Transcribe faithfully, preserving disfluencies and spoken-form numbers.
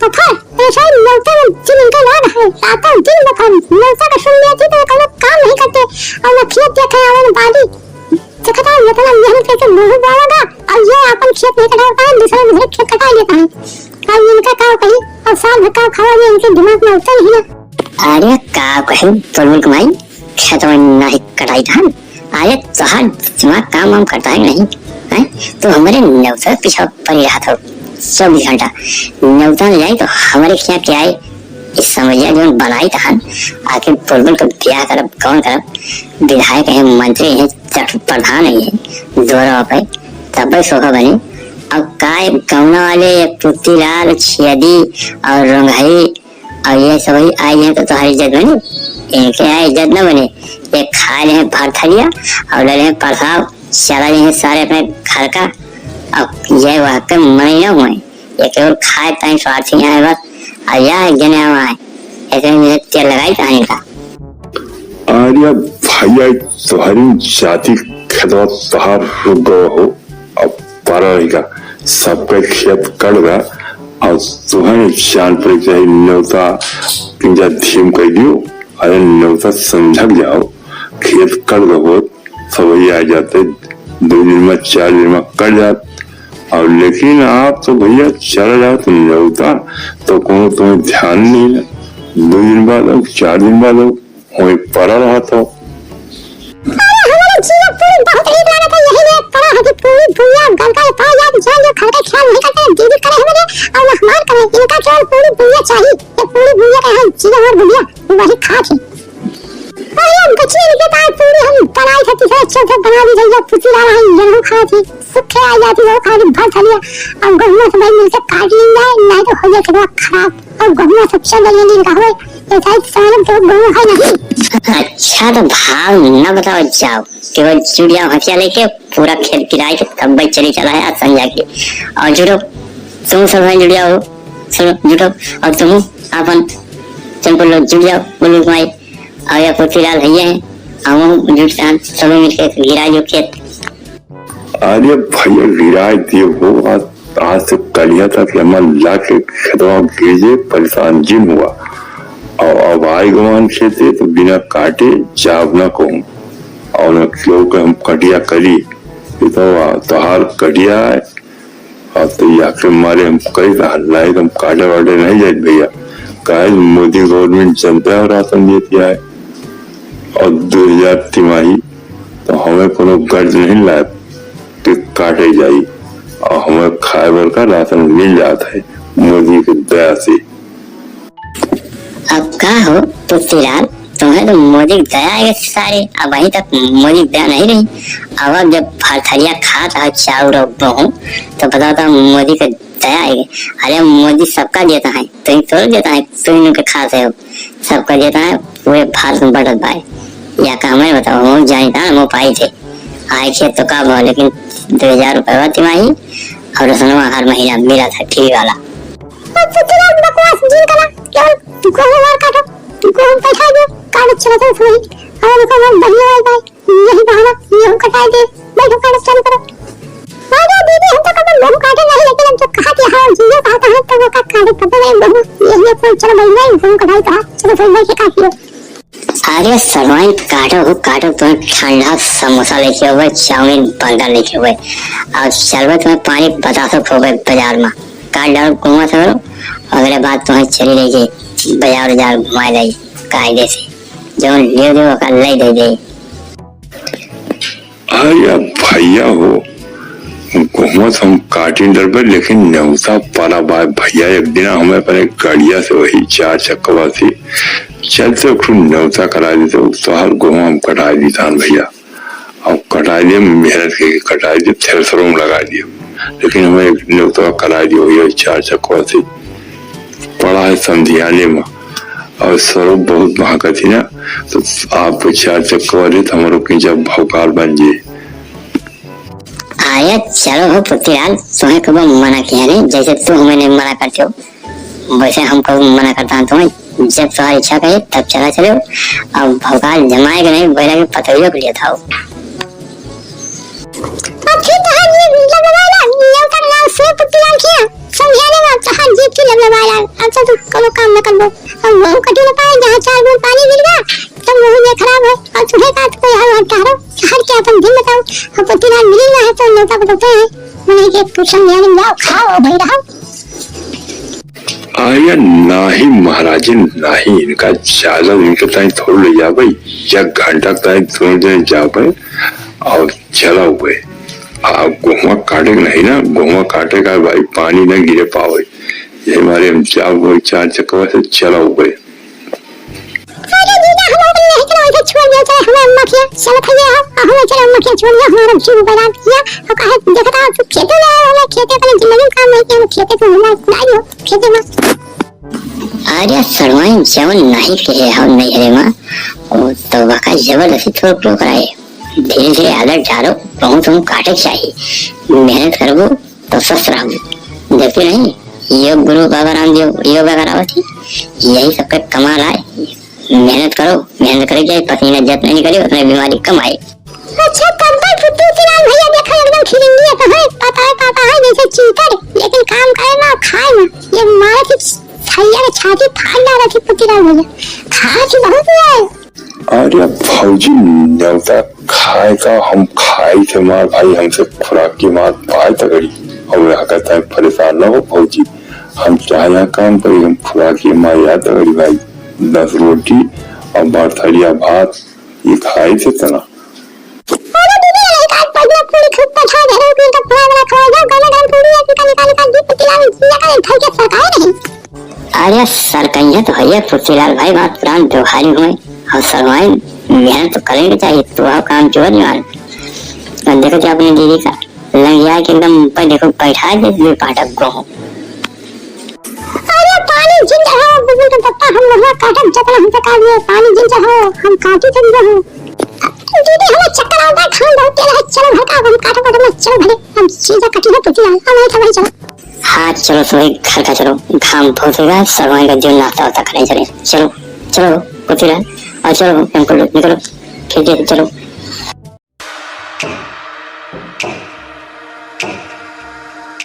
बफर, ऐसा ही नेवता में दिन इनका याद है, रातों दिन बफर, नेवता का सुन लेती तो ये कोनो काम नहीं करते, और न खेत देखे आवे न बाड़ी। देखता है, इतना मेहनत करके गेहूं बोवागा, और ये आपन खेत नहीं कटावता है, दूसरे दूसरे खेत कटा लेता है। अब इनका का कही, और साल भर का खावा, ये इनके दिमाग में उतर ही ना। अरे का कही बुलबुल के माई, खेतवा नहीं कटाई धान। अरे तोहार दिमाग काम वाम करता है कि नहीं? हैं? तू हमरे नेवता पीछा पड़ी रहत हो चउबीस घंटा। नेवता न जाई तो हमरे खिया के आई। इस समैया जौन बनाई तहन, आखिर बुलबुल के बियाह करब, कौन करब? विधायक है, मंत्री है, चट प्रधान है, द्वारा पे तब्बे शोभा बनी। अब काय गौना वाले ये पुतीलाल, छेदी और रोंगई और ये सब ही आई हैं तो तोहार इज्जत बनी? इनके यहाँ इज्जत न बनी। ये खाए ले हैं भर थरिया और ले ले हैं प्रसाद, चला ले हैं सारे अपने घर का। अब ये वह के मने न हुए, ये केवल खाए ताई स्वार्थी यहाँ है बस। और यह एक जने हुआ है, ऐसे में तेल लगाई कहानी का। अरे भैया, तोहरी जाति खेतवा तोहार रुक गवा हो। अब पारा रही का, सबके खेत कट गा, और तुहन जान पड़े चाहे नेवता पिंजा धीम कर दियो। अरे नेवता समझक जाओ, खेत कट गा हो, सब ही आ जाते, दो दिन में, चार दिन में कट जात। और लेकिन आप तो भैया चला जात नेवता, तो कोनो तुम्हें ध्यान नहीं है। दो दिन बाद आओ, चार दिन बाद आओ, वहीं पड़ा रहा तो। अरे, हमारे जिया पूरी बहुत नीक लागत है, यही लिए पड़ा है कि पूरी भुइया गलका के पाए जाए, जान जो घर का ख्याल नहीं करते, दीदी करे हमारे और मेहमान करे, इनका केवल पूरी भुइया चाहिए, ये पूरी भुइया का है, जिया और भुइया, वही खात है। अरे, बचिए इनके पास पूरी हम बनाई खाती से, अच्छा से बना दी जाइए, खुशी ला रहा है, ये लोग खात है, सुखे आ जाती है, वो खाली भर खा लिया, और गहुआ से भाई मिलके काट लेंगे, नहीं तो हो जाए खेतवा खराब। और गहुआ सब चल रही है, इनका होए, ये साइड सामने तो गहुआ है नहीं। अच्छा, तो भाव न बताओ, जाओ, केवल जुड़िया हथिया लेके पूरा खेत पिराई के तब भाई चली चला है आज संझा के। और जुड़ो, तुम सब भाई जुड़िया हो, सुनो, जुड़ो, और तुम अपन चंपल लोग जुड़ जाओ, बोलो भाई, और या पोतीलाल भैया हैं, हम जुट जान, सब मिलके गिराई जो खेत। अरे भैया, गिराए दिए हो, आज, आज से कलिया तक हमार लाके खेतवा गिर जे, परेशान जिन हुआ। और अब आई गवान खेते तो बिना काटे जाब ना कहूँ, और न केहू के हम कटिया करी। ये तो तोहार कटिया है, और तो यह के मारे हम कही था, नहीं तो हम काटे वाटे नहीं जाए भैया, काहे मोदी गवर्नमेंट जनता और राशन देती है। और दो हजार तिमाही तो हमें कोनो गर्ज नहीं लाए कि काटे जाई, और हमें खाए भर का राशन मिल जात है मोदी के दया से। अब का हो तुलसीलाल, तुम्हें तो मोदी की दया है सारे, अब अभी तक मोदी की दया नहीं रही। अब, अब जब भरथरिया खात है चाउर और गेहूं, तो बताओ तो मोदी के दया है। अरे मोदी सबका देता है, तुम थोड़ा देता है, तुम इनके खास है, सबका देता है, पूरे भारत में बटत बा। या का हमें बताओ, हम जानी था ना, वो पाई थे। आए खेत तो का भाव, लेकिन दो हजार रुपये हुआ तिमाही, और रसनवा हर महीना मिला था टीवी वाला। अब तो चलो बकवास जिन करा, केवल गेहूं मार काटो, गेहूं पैसा दो, कागज चला था उसमें, और देखो हम बढ़िया वाला पाए। यही बहाना, गेहूं कटाए दे, बैठो, कागज चालू करो। अरे दीदी, हम तो कभी गेहूं काटे नहीं, लेकिन हम तो कहा कि हाँ, जियो कहा था, हम तो वो का कागज पता नहीं, गेहूं, ये, ये, चलो भाई, भाई, गेहूं कटाई कहा, चलो भाई, भाई, के काटियो। अरे सरवाइन, काटो हो, काटो, तुम्हें ठंडा समोसा लेके हुए, चाउमीन, बर्गर लेके हुए, और शरबत में पानी बतासो हो गए बाजार में, काट डालो, घुमा सको, अगले बात तुम्हें चली रही, बाजार, बाजार घुमा रही, कायदे से, जो ले दो, ओका ले दे दे। अरे भैया हो, गेहूं हम काटी डरबे, लेकिन नेवता परा बाय भैया। एक दिन हमें अपने गड़िया से वही चार चक्कवा से चलते एक ठो नेवता करा देते, उ तोहार गेहूं हम कटाई देतान भैया। अब कटाई दे, मेहनत करके कटाई दे, थ्रेसरों में लगाई दे, लेकिन हमें एक नेवता करा दियो भैया चार चक्कवा से। पड़ा है समधियाने में, और सरो बहुत महकत ही ना, तो आप चार चक्कवा दे तो हमारो की जब भौकाल बन जाए। अरे चलो हो पुतीलाल, तुम्हें कबो मना किया नहीं, जैसे तू हमें नहीं मना करते हो, वैसे हम कबो मना करता है तुम्हें। जब तुम्हारी इच्छा करे तब चला चलो, अब भौकाल जमाए के नहीं, बैला के पतोहियो के लिए था। अब फिर तो हम ये लबलबाला, ये उतर लाओ से पुतीलाल किया, समझाने में तो हम जीत की लबलबाला। तो उन्हीं के पूछा, यानी जाओ, खाओ भाई, रहो। अरे नाही महाराजिन, नाही, इनका ज्यादा इनके ताई थोड़ ले जाबे, एक घंटा ताई थोड़ दे जाबे और चला हुए। आ, गोहवा काटे के नहीं ना, गोहवा काटे का भाई पानी ना गिरे पावे, यही मारे हम जाओ हुए चार चक्कर से चला हुए। अरे जीजा, हम अपन नहीं चला, वैसे छोड़ दिया, चाहे हमारे अम्मा के यहाँ चला था ये, हम, हम चला अम्मा के यहाँ छोड़ दिया, हमारा जीव बर्बाद किया, और कहा, देखता हूँ, तू खेते में आया, हमें खेते अपने जिंदगी में काम नहीं किया, हम खेते को घुमा, नहीं हो, खेते में। अरे सरवाइन जवन नहीं कहे हो नैहरे में, वो तो वाका जबरदस्ती थोक लोग कराए। धीरे धीरे आदत डालो, बहुत हम काटे के चाहिए। मेहनत करबो तो स्वस्थ रहबो। देखते नहीं, योग गुरु बाबा रामदेव योगा करावत ही, यही सबके कमाल आए। मेहनत करो, मेहनत करे जाए, पसीना जितना निकले उतना बीमारी कम आए। अच्छा, तब तक तू चिराग भैया देखा एकदम खिलंगिया तो है, पता है, पता है जैसे चीतर, लेकिन काम करे ना, खाए ना। ये मारे थी सैया के छाती फाड़ डाला थी पुतीलाल भैया, खाए थी बहुत यार। अरे भौजी, न्योता खाए का हम खाई थे मार भाई, हमसे खुराक की मार पाए तगड़ी। और यहाँ कहता है परेशान ना हो भौजी, हम चाहे यहाँ काम करी, हम खुराक की मार याद तगड़ी भाई। दस रोटी और बारथरिया भात, ये खाए थे तना। अरे दीदी, एक आध पगला पूरी खूब पठा दे रहे हो, तो पूरा बड़ा खवा जाओ, गरम गरम पूरी है, निकाल निकाल निकाल दी, पतीला में जिया का धर के सरकाए नहीं। अरे सरकैया तो है फुर्तीलाल भाई, बात पुरान त्योहारी हुए और सरवाइन मेहनत तो करेंगे चाहिए, तो आओ काम चोर जवान। और देखो तो अपनी दीदी का लंगिया के एकदम ऊपर देखो बैठा दे, ये पाठक को। अरे पानी जिन चढ़ाओ, बुजुर्ग के पप्पा, हम लोग काटब जतना हमसे काट लिए, पानी जिन चढ़ाओ, हम काटी चल रहे हैं। दीदी, हमें चक्कर आता है, खान बहुत तेज है, चलो घर का, हम काटो, काटो, मत, चलो भले, हम सीधा कटी है, टूटी है, हम वही था, वही चलो। हाँ, चलो, सभी घर का चलो, घाम बहुत होगा, सब वहीं का जो नाश्ता वास्ता करने चले, चलो, चलो, कुछ रहा, और चलो, हमको लो, निकलो, खींचे, चलो।